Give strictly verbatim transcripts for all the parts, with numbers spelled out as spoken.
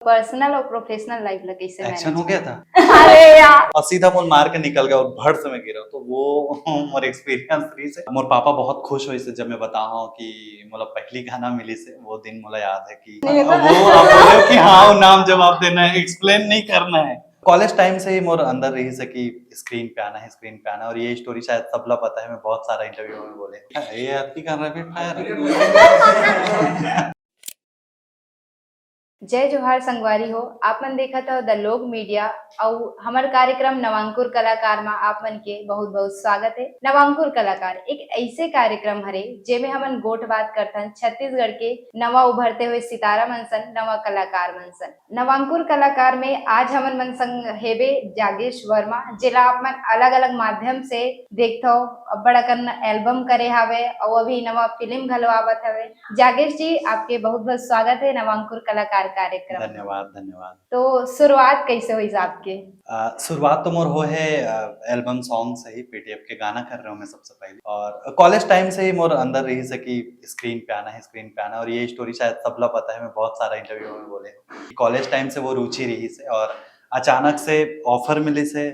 Personal और professional life ला कैसे एक्शन हो मैनेज गया करना? था। अरे यार। और सीधा मोर मार के निकल गया और भड़ से मैं गिरा, तो वो मोर एक्सपीरियंस रही से। मोर पापा बहुत खुश होइसे जब मैं बताहूँ कि मोला पहली गाना मिली से। वो दिन मोला याद है कि ये तो वो आप बोले कि हाँ, वो नाम जवाब देना है, एक्सप्लेन नहीं करना है। कॉलेज टाइम से ही मोर अंदर रही से कि स्क्रीन पे आना है, स्क्रीन पे आना है। और ये स्टोरी शायद सबला पता है, मैं बहुत सारा इंटरव्यू में बोले, ये अति कर रहा है फिर फायर। जय जोहार संगवारी हो, आप मन देखत हो द लोक मीडिया। अउ हमर कार्यक्रम नवांकुर कलाकार मा आप मन के बहुत बहुत स्वागत है। नवांकुर कलाकार एक ऐसे कार्यक्रम हरे जेमे हमन गोठ बात करथन छत्तीसगढ़ के नवा उभरते हुए सितारा मन सन, नवा कलाकार मन सन। नवांकुर कलाकार में आज हमन मन संग हेबे जागेश वर्मा, जेला आप मन अलग अलग माध्यम से देखथव। अब्बड़ अकन एल्बम करे हावे अउ अभी नवा फिल्म घलो आवत हवे। जागेश जी, आपके बहुत बहुत स्वागत है नवांकुर कलाकार कार्यक्रम में। धन्यवाद, धन्यवाद। तो शुरुआत कैसे होइस आपके? आ, शुरुआत तो मोर हो है एल्बम सॉन्ग से ही, पीटीएफ के गाना कर रहे हूँ मैं सबसे पहले। और कॉलेज टाइम से ही मोर अंदर रही से कि स्क्रीन पे आना है, स्क्रीन पे आना है। और ये स्टोरी शायद सबला पता है, मैं बहुत सारा इंटरव्यू में बोले हूँ। कॉलेज टाइम से वो रुचि रही से और अचानक से ऑफर मिली से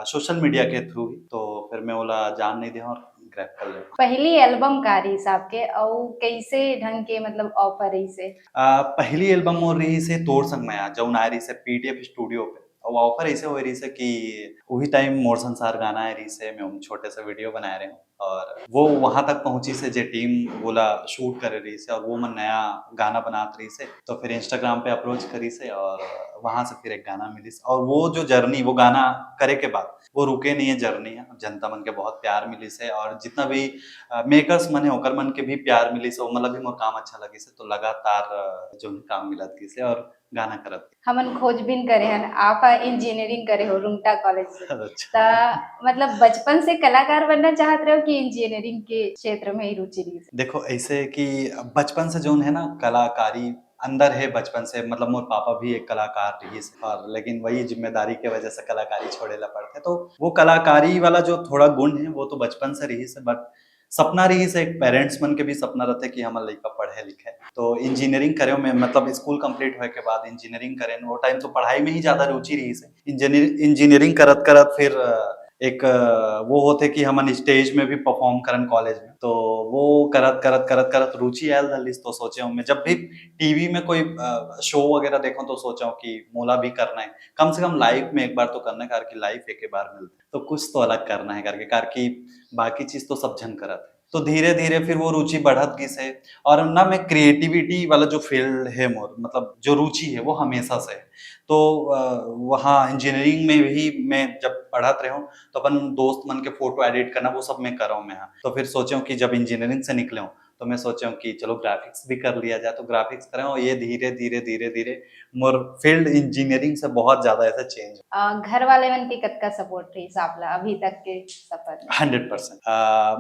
सोशल मीडिया के थ्रू ही, तो फिर मैं ओला जान नहीं दे और ग्रैब कर ले। पहली एल्बम का रही आपके अउ कैसे ढंग के मतलब ऑफर रही से? आ, पहली एल्बम मोर रही से तोर संग मया, जौन आए रही से पीटीएफ स्टूडियो पे। और ऑफर ऐसे हो रही से कि वही टाइम मोर संसार गाना आए रही से, मैं उन छोटे से वीडियो बनाए रहे हूँ और वो वहां तक पहुंची से जे टीम बोला शूट करे रही से और वो मन नया गाना बनात रही से, तो फिर इंस्टाग्राम पे अप्रोच करी से और वहां से फिर एक गाना मिली से। और वो जो जर्नी, वो गाना करे के बाद वो रुके नहीं है जर्नी है। जनता मन के बहुत प्यार मिली से और जितना भी मेकर्स मन है ओकर मन के भी प्यार मिली से, ओमन ला भी मोर काम अच्छा लगी से, तो लगातार अ, जो है काम मिलत गई से और गाना करत। हमन खोजबीन करे हन, आप इंजीनियरिंग करे हो रुंगटा कॉलेज से, अच्छा। त मतलब बचपन से कलाकार बनना चाहत रहे हो कि इंजीनियरिंग के क्षेत्र में ही रुचि रही? देखो, ऐसे कि बचपन से जोन है ना, कलाकारी अंदर है बचपन से। मतलब मोर पापा भी एक कलाकार रही से, और लेकिन वही जिम्मेदारी के वजह से कलाकारी छोड़े ला पड़ते। तो वो कलाकारी वाला जो थोड़ा गुण है वो तो बचपन से रही से, बट सपना रही से, एक पेरेंट्स मन के भी सपना रहते कि हमर लइका पढ़े लिखे। तो इंजीनियरिंग करे में, मतलब स्कूल कंप्लीट होए के बाद इंजीनियरिंग करें, वो टाइम तो पढ़ाई में ही ज्यादा रुचि रही से। इंजीनियर इंजीनियरिंग करत करत फिर अ, एक अ, वो होते कि हमन स्टेज में भी परफॉर्म करन कॉलेज में, तो वो करत करत करत करत रुचि आयल धलिस। तो सोचे हूँ मैं जब भी टीवी में कोई शो वगैरह देखो तो सोचा हूँ कि मोला भी करना है, कम से कम लाइफ में एक बार तो करना है, कारण कि लाइफ एक ही बार मिलती है, तो कुछ तो अलग करना है करके, कारण कि बाकी चीज तो सब झन करत है। तो धीरे धीरे फिर वो रुचि बढ़त गिस है। और ना, मैं क्रिएटिविटी वाला जो फील्ड है मोर, मतलब जो रुचि है, वो हमेशा से है। तो अ, वहाँ इंजीनियरिंग में भी मैं जब पढ़त रहे हूँ तो अपन दोस्त मन के फोटो एडिट करना, वो सब मैं कर रहा हूँ मैं यहाँ। तो फिर सोचे हूँ कि जब इंजीनियरिंग से निकले हूँ तो मैं सोचे हूँ कि चलो ग्राफिक्स भी कर लिया जाए, तो ग्राफिक्स करें। और ये धीरे धीरे धीरे धीरे मोर फील्ड इंजीनियरिंग से बहुत ज्यादा ऐसा चेंज। अ, घर वाले मन के कतका सपोर्ट रही आप ला अभी तक के सफर में? Hundred percent.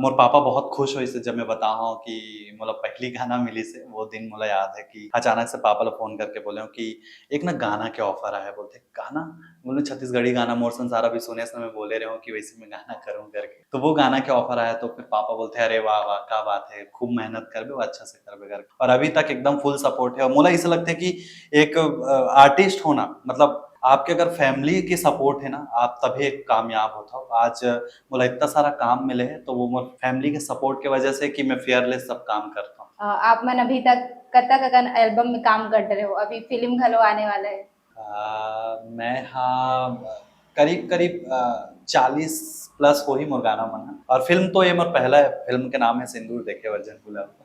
मोर पापा बहुत खुश होइसे जब मैं बता हूँ कि मोला पहली गाना मिली से। वो दिन मोला याद है कि अचानक से पापा ला फोन करके बोले हूँ कि एक ना गाना के ऑफर आया। बोलते, गाना? बोले, छत्तीसगढ़ी गाना मोर संसार अभी सुने से मैं बोले रहे हूँ कि वैसे मैं गाना करूँ करके। तो वो गाना के ऑफर आया तो फिर पापा बोलते, अरे वाह वाह, क्या बात है, खूब मेहनत करबे, वो अच्छा से करबे करके। और अभी तक एकदम फुल सपोर्ट है। और मोला ऐसा लगता है कि एक आर्टिस्ट होना, मतलब आपके अगर फैमिली की सपोर्ट है ना, आप तभी एक कामयाब होता हो। आज मोला इतना सारा काम मिले है तो वो मोर फैमिली के सपोर्ट के वजह से कि मैं फियरलेस सब काम करता हूँ। अ, आप मन अभी तक कतक अकन एल्बम में काम कर रहे हो, अभी फिल्म घलो आने वाला है? आ, मैं हाँ, करीब करीब चालीस प्लस हो ही मोर गाना मन है। और फिल्म तो ये मोर पहला है, फिल्म के नाम है सिंदूर देखे वर्जन गुलाब।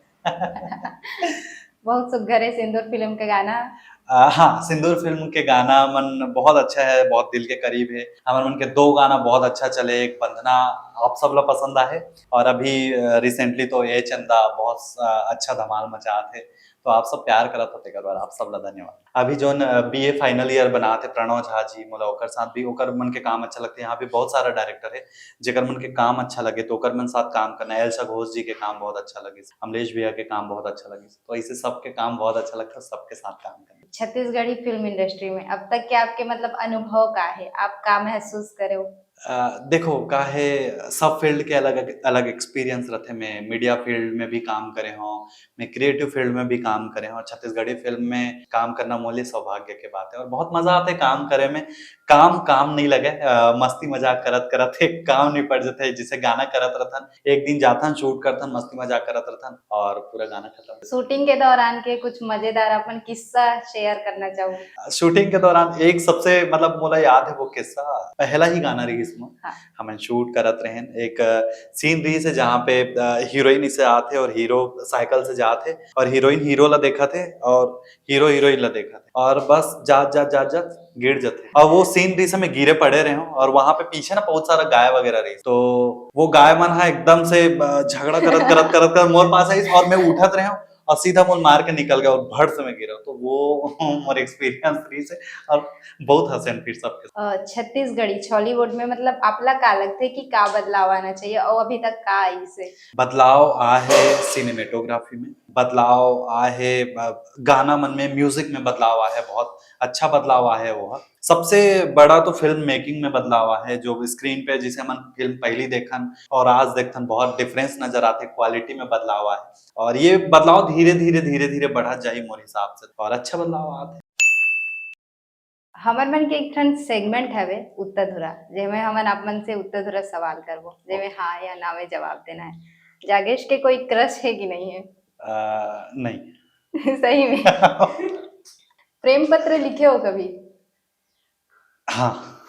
बहुत सुघर है सिंदूर फिल्म के गाना। आ, हाँ, सिंदूर फिल्म के गाना मन बहुत अच्छा है, बहुत दिल के करीब है। हमर मन के दो गाना बहुत अच्छा चले, एक बंधना आप सब ला पसंद आहे, और अभी रिसेंटली तो ए चंदा बहुत आ, अच्छा धमाल मचात है। तो आप सब प्यार करत हो तेकर बर आप सब ला धन्यवाद। अभी जोन बीए फाइनल ईयर बनात है प्रणव झा जी, मोला ओकर साथ भी, ओकर मन के काम अच्छा लगते हैं। यहाँ पे बहुत सारा डायरेक्टर है जेकर मन के काम अच्छा लगे तो ओकर मन साथ काम करना। एल्सा घोष जी के काम बहुत अच्छा लगे, अमलेश भैया के काम बहुत अच्छा लगे, तो ऐसे सबके काम बहुत अच्छा लगता है, सबके साथ काम करना। छत्तीसगढ़ी फिल्म इंडस्ट्री में अब तक के आपके मतलब अनुभव का है, आप का महसूस करे हो? अ, देखो, का हे, सब फील्ड के अलग, अलग एक्सपीरियंस रथे। मैं मीडिया फील्ड में भी काम करे हौं, मैं क्रिएटिव फील्ड में भी काम करे हौं, छत्तीसगढ़ी फिल्म में काम करना मोर लिए सौभाग्य के बात है और बहुत मजा आथे काम करे में। काम, काम नहीं लगे, अ, मस्ती मजाक करत करत एक काम निपट जथे। जैसे गाना करत रथन, एक दिन जाथन, शूट करथन, मस्ती मजाक करत रथन और पूरा गाना खत्म। शूटिंग के दौरान के कुछ मजेदार अपन किस्सा शेयर करना चाहूँ? शूटिंग के दौरान एक सबसे, मतलब, मोला याद है वो किस्सा, पहला ही गाना रहिस मोर। हाँ। हमन शूट करत रहेन, एक सीन रहिस हे जहाँ पे, अ, हीरोइन इसे आत हे और हीरो साइकिल से जात हे और हीरोइन हीरो ला देखत हे और हीरो हीरोइन ला देखत हे और बस जात, जात, जात, जात गिर जथे। और वो सीन रहिस हे, मैं गिरे पड़े रहे हूँ और वहाँ पे पीछे ना बहुत सारा गाय वगैरह रहिस, तो वो गाय मन हा एकदम से, अ, झगड़ा करत, करत, करत, करत मोर पास आइस और मैं उठत रहे हूँ और सीधा मोर मार के निकल गया और भड़ से मैं गिरा। तो वो मोर एक्सपीरियंस रहिस हे और बहुत हंसेन फिर सबके साथ। अ, छत्तीसगढ़ी छॉलीवुड में, मतलब, आपला का लगथे कि का बदलाव आना चाहिए और अभी तक का आइस हे? बदलाव आ है सिनेमेटोग्राफी में, बदलाव आ है, अ, गाना मन में, म्यूजिक में बदलाव आ है, बहुत अच्छा बदलाव आ है वो। सबसे बड़ा तो फिल्म मेकिंग में बदलाव आ है, जो स्क्रीन पे जिसे हमन फिल्म पहली देखन और आज देखथन, बहुत डिफरेंस नजर आथे, क्वालिटी में बदलाव आ है और ये बदलाव धीरे, धीरे, धीरे, धीरे बढ़त जाही मोर हिसाब से और अच्छा बदलाव आथे। हमर मन के एक ठन सेगमेंट हवे उत्तर धुरा, जेमे हमन आप मन से उत्तर धुरा सवाल करबो, जेमे हाँ या ना में जवाब देना है। जागेश के कोई क्रश है कि नहीं है? अ, नहीं। सही में? प्रेम पत्र लिखे हो कभी? हाँ।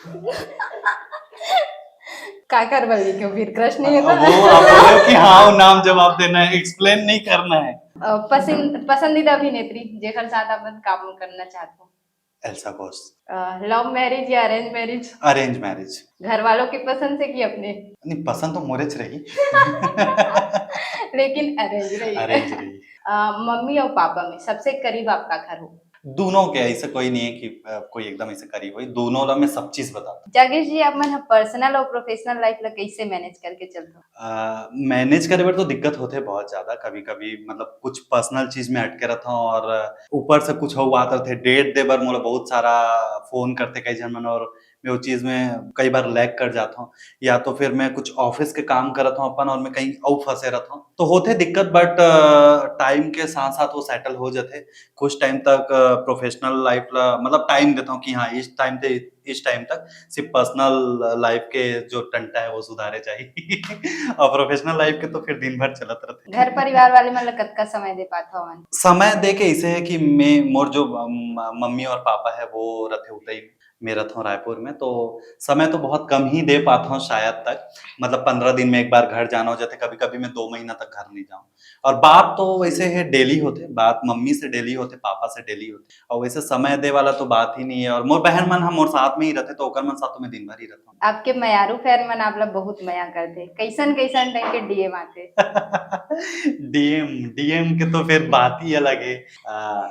काकर बर लिखे हो फिर? क्रश नहीं है तो? वो आप बोले हो कि हाँ, वो नाम जवाब देना है, एक्सप्लेन नहीं करना है। अ, पसंद, पसंदीदा अभिनेत्री जेकर साथ आप मन काम करना चाहते हो? एल्सा घोष। अ, लव मैरिज या अरेंज मैरिज? Arrange marriage. घर वालों की पसंद से कि अपने? नहीं, पसंद तो मोरेच रही। लेकिन अरेंज रही। अरेंज रही। अ, मम्मी और पापा में सबसे करीब आपका घर हो? दोनों के, ऐसे कोई नहीं है कि, अ, कोई एकदम ऐसे करीब हो, दोनों ला मैं सब चीज बताता हूँ। जागेश जी, आप मन ह पर्सनल और प्रोफेशनल लाइफ ला कैसे मैनेज करके चलते हो? अ, मैनेज करे बर तो दिक्कत होथे बहुत ज्यादा, कभी-कभी, मतलब, कुछ पर्सनल चीज में अटके रहता हूँ और ऊपर से कुछ हो बात रहते, डेट दे बर मोला बहुत सारा फोन करते कई झन मन और मैं वो चीज में कई बार लैग कर जाता हूँ, या तो फिर मैं कुछ ऑफिस के काम करत हूँ अपन और मैं कहीं अउ फंसे रहता हूँ, तो होथे दिक्कत, बट, अ, टाइम के साथ-साथ वो सेटल हो जाथे। कुछ टाइम तक, अ, प्रोफेशनल लाइफ ला, मतलब, टाइम देता हूँ कि हाँ, इस टाइम से इस टाइम तक सिर्फ पर्सनल लाइफ के जो टंटा है, वो सुधारे चाहिए। और प्रोफेशनल लाइफ के तो फिर दिन भर चलत रहते। घर परिवार वाले मन ला कतका समय दे पाथो हमन? समय दे के इसे है कि मैं, मोर जो, अम, मम्मी और पापा है, वो रथे उतई में, मैं रथों रायपुर में, तो समय तो बहुत कम ही दे पाता हूँ शायद तक, मतलब, पंद्रह दिन में एक बार घर जाना हो जाते, कभी-कभी मैं दो महीना तक घर नहीं जाऊँ। और बात तो वैसे है डेली होते, बात मम्मी से डेली होते, पापा से डेली होते, और वैसे समय दे वाला तो बात ही नहीं है। और मोर बहन मन ह मोर साथ में ही रहते, तो ओकर मन साथ तो मैं दिन भर ही रहता हूँ। आपके मयारू फैन मन आप ला बहुत मया करते, कैसन कैसन टाइप के डीएम आते? डीएम, डीएम के तो फिर बात ही अलग है। आ,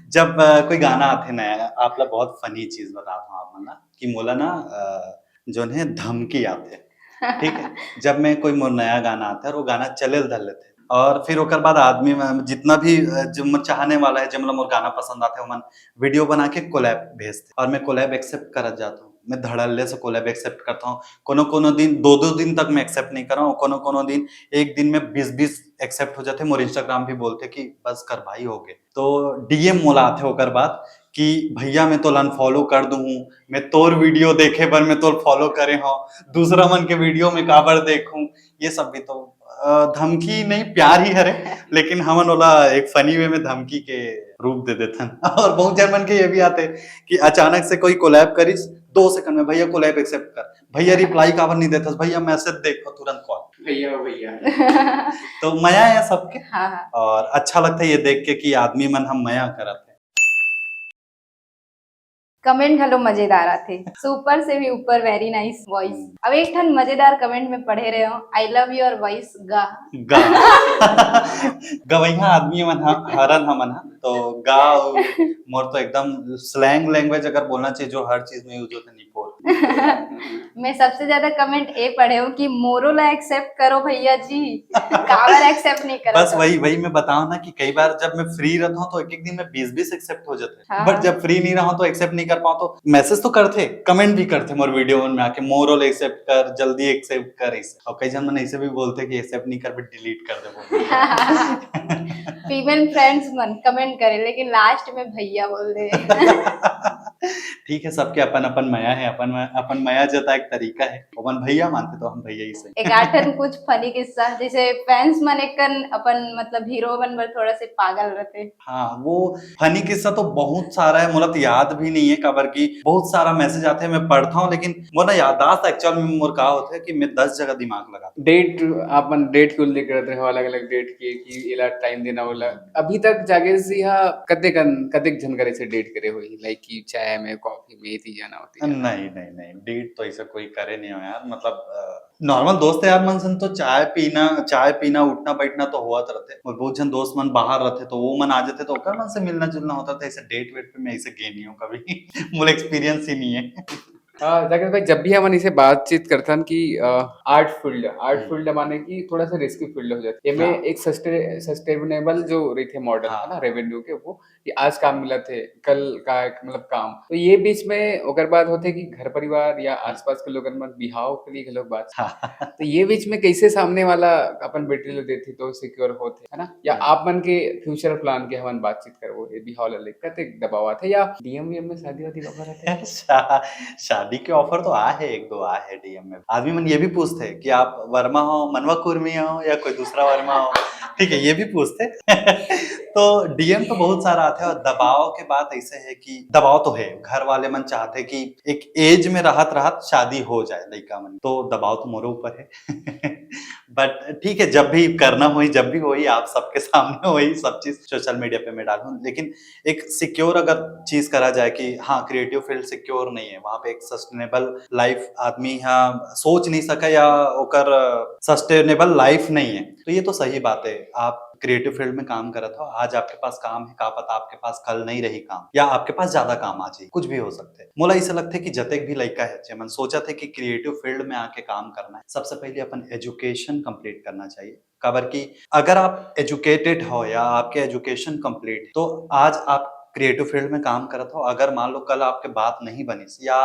जब, अ, कोई गाना आथे नया, आप ला बहुत फनी चीज बताता हूँ आप मन ला कि मोला ना, अ, जोन है धमकी आथे, ठीक है? जब मैं कोई मोर नया गाना आथे और वो गाना चले ल धर लेथे और फिर ओकर बाद आदमी में जितना भी, अ, जो मोर चाहने वाला है, जेमन ला मोर गाना पसंद आथे, ओमन वीडियो बना के कोलैब भेजथे और मैं कोलैब एक्सेप्ट करत जाता हूँ। मैं धड़ल्ले से कोलैब एक्सेप्ट करता हूँ। कोनो-कोनो दिन दो-दो दिन तक मैं एक्सेप्ट नहीं कर रहा हूँ, कोनो-कोनो दिन एक दिन में बीस बीस एक्सेप्ट हो जाथे। मोर Instagram भी बोलथे कि बस कर भाई, हो गए। तो डीएम मोला आथे ओकर बाद कि भैया मैं तोला अनफॉलो कर दूँ हूँ, मैं तोर वीडियो देखे बर मैं तोर फॉलो करे हूँ, दूसरा मन के वीडियो में काबर देखूँ, ये सब भी तो, अ, धमकी नहीं, प्यार ही हरे, लेकिन हमन ओला एक फनी वे में धमकी के रूप दे देथन। और बहुत जन मन के ये भी आथे कि अचानक से कोई कोलैब करिस, दो सेकंड में, "भैया कोलैब एक्सेप्ट कर, भैया रिप्लाई काबर नहीं देथस, भैया मैसेज देख," और तुरंत कॉल। भैया, भैया। तो मया है सबके। हाँ, हाँ। और अच्छा लगता है ये देख के कि आदमी मन हम मया करत है। कमेंट घलो मजेदार आथे, सुपर से भी ऊपर, very nice voice। हम्म। अब एक ठन मजेदार कमेंट में पढ़े रहे हो, "I love your voice, गा।" गा। गवैया आदमी मन ह-, हरन हमन ह, तो गा अउ मोर तो एकदम स्लैंग लैंग्वेज अगर बोलना चाहिए, जो हर चीज में यूज होते, निपोर। मैं सबसे ज्यादा कमेंट ए पढ़े हूँ कि मोरो ला एक्सेप्ट करो भैया जी। काबर एक्सेप्ट नहीं करत बस हो? वही वही मैं बताऊं ना कि कई बार जब मैं फ्री रहता हूँ तो एक एक दिन में बीस बीस एक्सेप्ट हो जाते हैं, हाँ। बट जब फ्री नहीं रहा तो एक्सेप्ट नहीं कर पाऊँ। तो मैसेज तो करते, कमेंट भी करते मोर वीडियो में आके, मोरो ला एक्सेप्ट कर, जल्दी एक्सेप्ट कर, ऐसे। और कई जन मन ऐसे भी बोलते हैं कि एक्सेप्ट नहीं कर, डिलीट कर दे बोल। फीमेल फ्रेंड्स मन कमेंट करे, लेकिन लास्ट में भैया बोल दे। ठीक है, सबके अपन अपन मया है, अपन अपन मया जता एक तरीका है। अपन भैया मानते तो हम भैया ही सही। एक आठन कुछ फनी किस्सा, जैसे फैंस मन एक कन अपन मतलब हीरो मन बर थोड़ा से पागल रहते। हाँ, वो फनी किस्सा तो बहुत सारा है, मोला तो याद भी नहीं है, काबर कि बहुत सारा मैसेज आते हैं, मैं पढ़ता हूँ, लेकिन मोर ना याददाश्त एक्चुअल में मोर का होता है कि मैं दस जगह दिमाग लगा। डेट, आप मन डेट के उल्लेख करत रहे हो, अलग-अलग डेट के कि एला टाइम देना होला। अभी तक जागेश जी हा कतेक अन-, कतेक झन करे से डेट करे होही, लाइक कि चाय में, कॉफी में, ये चीज जाना होती है। नहीं, नहीं, नहीं, डेट तो ऐसा कोई करे नहीं हो यार, मतलब, अ, नॉर्मल दोस्त यार मन सन तो चाय पीना, चाय पीना, उठना बैठना तो होत रहते। और बहुत जन दोस्त मन बाहर रहते तो वो मन आ जाते तो ओकर मन से मिलना जुलना होता था। ऐसे डेट वेट पे मैं ऐसे गे नहीं हूँ कभी। मोर एक्सपीरियंस ही नहीं है। हाँ, जागेश भाई, जब भी हमन इसे बातचीत करथन कि, अ, आर्ट फील्ड, आर्ट हम्म। फील्ड माने कि थोड़ा सा रिस्की फील्ड हो जाती है। एमे हाँ। एक सस्टे-, सस्टेनेबल जो रहिथे मॉडल, हाँ। है ना, रेवेन्यू के, वो कि आज काम मिलत हे, कल का एक मतलब काम। तो ये बीच में ओकर बाद होथे कि घर परिवार या आसपास के लोगन मन बिहाव के लिए घलोक बात। हाँ। तो ये बीच में कैसे सामने वाला अपन बेटी ले देथे तो सिक्योर होथे, है ना? या हाँ। आप मन के फ्यूचर प्लान के हमन बातचीत करबो, ये बिहाव ले लेके कतेक दबाव आथे या डीएम वीएम में शादी वादी का ऑफर आथे? शा-, शादी के ऑफर तो आ है, एक दो आ है डीएम में। आदमी मन ये भी पूछते हैं कि आप वर्मा हो, मनवा कुर्मी हो या कोई दूसरा वर्मा हो, ठीक है, ये भी पूछते हैं। तो डीएम तो बहुत सारा आते हैं और दबाव के बात ऐसे है कि दबाव तो है, घर वाले मन चाहते कि एक एज में रहत रहत शादी हो जाए लइका मन, तो दबाव तो मोरे ऊपर है। बट ठीक है, जब भी करना होई, जब भी होई, आप सबके सामने होई, सब चीज सोशल मीडिया पे मैं डालूं। लेकिन एक सिक्योर अगर चीज करा जाए कि हाँ, क्रिएटिव फील्ड सिक्योर नहीं है, वहाँ पे एक सस्टेनेबल लाइफ आदमी यहाँ सोच नहीं सका या ओकर सस्टेनेबल लाइफ नहीं है, तो ये तो सही बात है। आप क्रिएटिव फील्ड में काम करत हो, आज आपके पास काम है, का पता आपके पास कल नहीं रही काम, या आपके पास ज्यादा काम आ जाए, कुछ भी हो सकते हैं। मोला ऐसा लगता है कि जतेक भी लइका है, जेमन सोचत हे कि क्रिएटिव फील्ड में आके काम करना है, सबसे पहले अपन एजुकेशन कंप्लीट करना चाहिए। काबर कि अगर आप एजुकेटेड हो या आपके एजुकेशन कंप्लीट, तो आज आप क्रिएटिव फील्ड में काम करत हो, अगर मान लो कल आपके बात नहीं बनिस या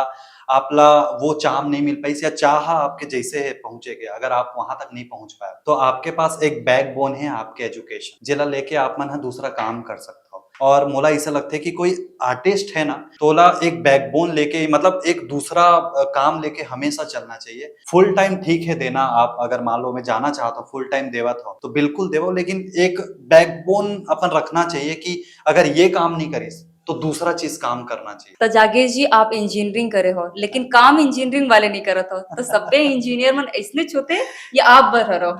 आपला वो चाम नहीं मिल पाइस या चाह आपके जैसे है पहुंचे के, अगर आप वहां तक नहीं पहुंच पाए, तो आपके पास एक बैकबोन है आपके एजुकेशन, जेला लेके आप मन ह दूसरा काम कर सकते हो। और मोला ऐसा लगता है कि कोई आर्टिस्ट है ना, तो ओला एक बैकबोन लेके, मतलब एक दूसरा, अ, काम लेके हमेशा चलना चाहिए। फुल टाइम ठीक है देना, आप अगर मान लो मैं जाना चाहता हूँ, फुल टाइम देवत हो तो बिल्कुल देवो, लेकिन एक बैकबोन अपन रखना चाहिए कि अगर ये काम नहीं करिस तो दूसरा चीज काम करना चाहिए। तो जागेश जी, आप इंजीनियरिंग करे हो, लेकिन काम इंजीनियरिंग वाले नहीं करत हो, तो सब्बे इंजीनियर मन ऐसने होथे या आप बर हरो?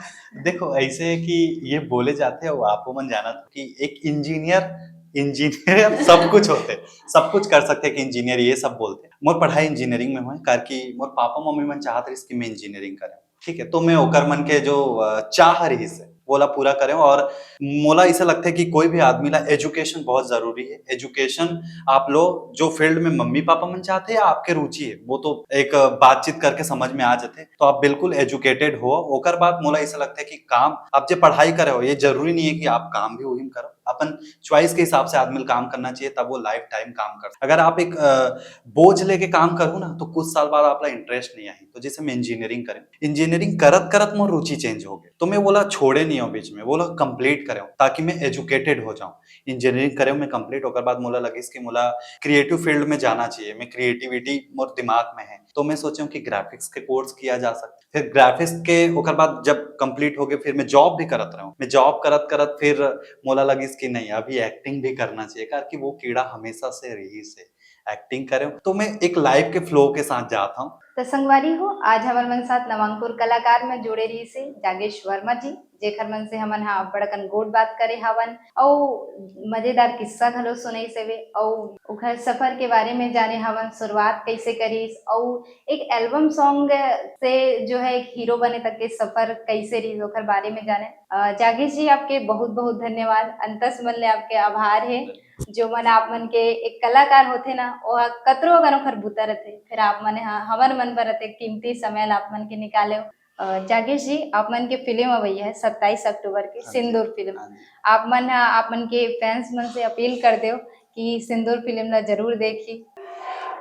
देखो, ऐसे है कि ये बोले जाते हैं, वो आपो मन जानत हो कि एक इंजीनियर, इंजीनियर सब कुछ होते, सब कुछ कर सकते हैं कि इंजीनियर ये सब बोलते हैं। मोर पढ़ाई इंजीनियरिंग में हुए, कार कि मोर पापा मम्मी मन चाहत रहिस कि मैं इंजीनियरिंग करें, ठीक है, तो मैं ओकर मन के जो, अ, चाह रहिस है, वोला पूरा करें। और मोला ऐसा लगता है कि कोई भी आदमी ला एजुकेशन बहुत जरूरी है। एजुकेशन आप लो, जो फील्ड में मम्मी पापा मन चाहते हैं या आपके रुचि है, वो तो एक, अ, बातचीत करके समझ में आ जाते हैं। तो आप बिल्कुल एजुकेटेड हो, ओकर बाद मोला ऐसा लगता है कि काम आप जे पढ़ाई करे हो, ये जरूरी नहीं है कि आप काम भी वही में करो। अपन चॉइस के हिसाब से आदमी ला काम करना चाहिए, तब वो लाइफ टाइम काम कर। अगर आप एक, अ, बोझ लेके काम करो ना, तो कुछ साल बाद आपला इंटरेस्ट नहीं आई। तो जैसे मैं इंजीनियरिंग करें, इंजीनियरिंग करत करत मोर रुचि चेंज हो गए, तो मैं वोला छोड़े नहीं हूँ बीच में, वोला कंप्लीट करे हूँ ताकि मैं एजुकेटेड हो जाऊँ। इंजीनियरिंग करे हूँ मैं कंप्लीट, ओकर बाद मोला लगिस कि मोला क्रिएटिव फील्ड में जाना चाहिए, मैं क्रिएटिविटी मोर दिमाग में है, तो मैं सोचे हूँ कि ग्राफिक्स के कोर्स किया जा सकता है। फिर ग्राफिक्स के ओकर बाद जब कंप्लीट हो गए, फिर मैं जॉब भी करत रहूँ। मैं जॉब करत करत फिर मोला लगिस कि नहीं, अभी एक्टिंग भी करना चाहिए, कार कि वो कीड़ा हमेशा से रहिस है, एक्टिंग करे। तो मैं एक लाइफ के फ्लो के साथ जाता हूँ। त संगवारी हो, आज हमर मन साथ नवांकुर कलाकार में जुड़े रहिस हे जागेश वर्मा जी, जेखर मन से हमन हा अब्बड़ अकन गोठ बात करे हवन, अउ मजेदार किस्सा घलो सुनइस हवे, अउ ओखर सफर के बारे में जाने हवन, शुरुआत कैसे करिस, अउ एक एल्बम सॉन्ग से जो है एक हीरो बने तक के सफर कैसे रहिस, ओखर बारे में जाने। अ, जागेश जी, आपके बहुत बहुत धन्यवाद, अंतस मन ले आपके आभार हे। जो मन आप मन के एक कलाकार होथे ना, वो ह कतरो अगर ओखर बूता रथे, फिर आप मन ह हमर मन बर अतेक कीमती समय ला आप मन के निकाले हो। अ, जागेश जी, आप मन के फिल्म अवइया है सत्ताईस अक्टूबर के, हाँ जी, सिंदूर फिल्म। हाँ जी। आप मन ह, आप मन के फैंस मन से अपील कर देव कि सिंदूर फिल्म ला जरूर देखी।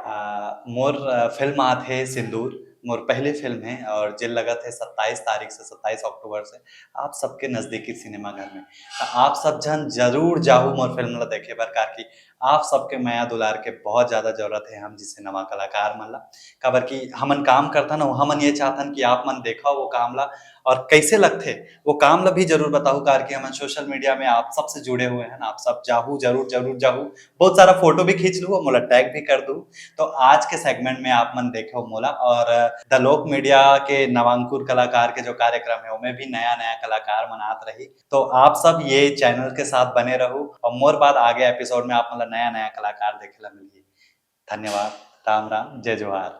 आ, मोर, आ, फिल्म आत हे सिंदूर, मोर पहली फिल्म है और जेल लगत है सत्ताईस तारीख से, सत्ताईस अक्टूबर से आप सबके नजदीकी सिनेमाघर में। तो आप सब झन जरूर जाहू मोर फिल्म ला देखे बर, काबर कि आप सबके मया दुलार के बहुत ज्यादा जरूरत है हम जैसे नवा कलाकार मन ला। काबर कि हमन काम करथन, हमन ये चाहथन कि आप मन देखो वो काम ला और कैसे लगथे वो काम ला भी जरूर बताहू, काबर कि हमन सोशल मीडिया में आप सबसे जुड़े हुए हैं, आप सब जाहू, जरूर, जरूर जाहू, बहुत सारा फोटो भी खींच लू, मोला टैग भी कर दू। तो आज के सेगमेंट में आप मन देखे हो मोला और द लोक मीडिया के नवांकुर कलाकार के जो कार्यक्रम है, ओमे भी नया नया कलाकार मन आत रही। तो आप सब ये चैनल के साथ बने रहू और मोर बाद आगे एपिसोड में आप मन ला नया नया कलाकार देखे ला मिलही। धन्यवाद, राम राम, जय जोहार।